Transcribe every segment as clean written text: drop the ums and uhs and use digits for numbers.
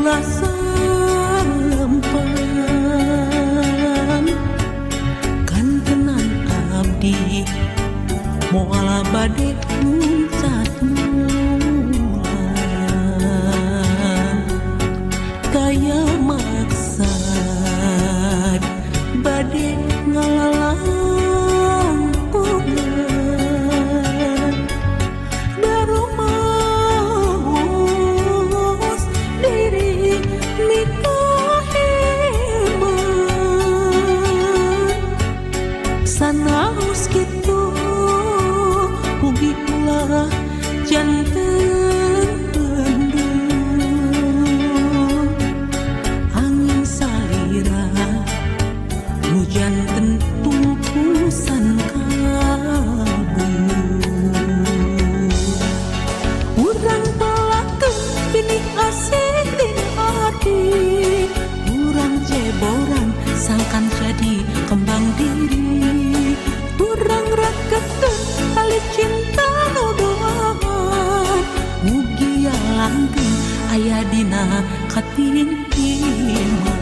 ulah sampan kantenan abdi moal bade luncat mulang kaya maksad bade ngalalangkungan darumaos diri mikaheman sanaos kitu ugi ulah janten pendung angin salira nu janten tungkusan kalbu urang palakeun binih asih dina ati urang ceboran sangkan jadi kembang diri urang raketeun tali cinta nu doahan mugia langgeng aya dina katintiman.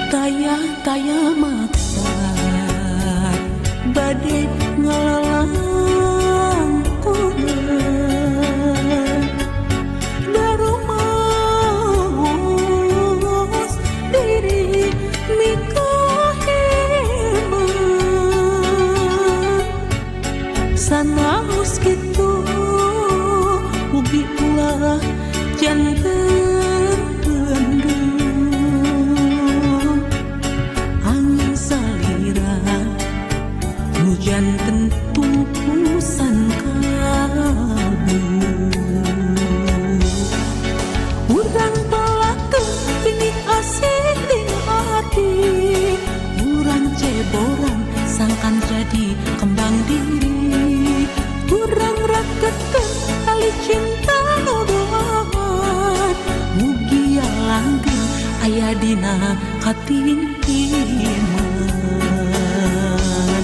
Taya-taya maksad bade ngalalangkungan darumaos diri mikaheman sanaos kitu ugi ulah janten pendung angin salira nu janten tungkusan kalbu urang palakeun binih asih dina ati urang ceboran sangkan jadi kembang diri urang raketeun tali cinta nu doahan mugia langgeng aya dina katintiman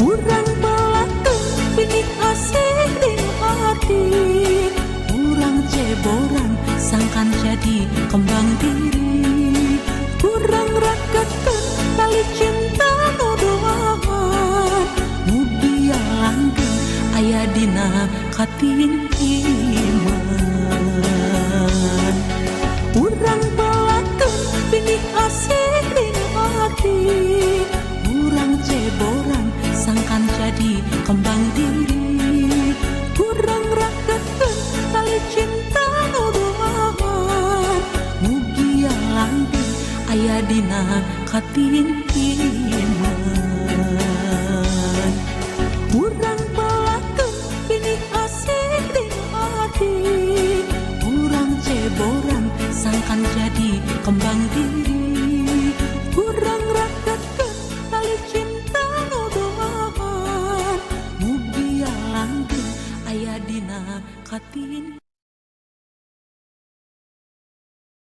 urang palakeun binih asih dina ati urang ceboran sangkan jadi kembang diri urang raketeun tali cinta nu doahan mugia langgeng aya dina katintiman urang palakeun binih asih dina ati urang ceboran sangkan jadi kembang diri urang raketeun tali cinta nu doahan mugia langgeng aya dina katintiman urang palakeun binih asih dina ati urang ceboran sangkan jadi kembang diri urang raketeun tali cinta nu doahan mugia langgeng aya dina katintiman.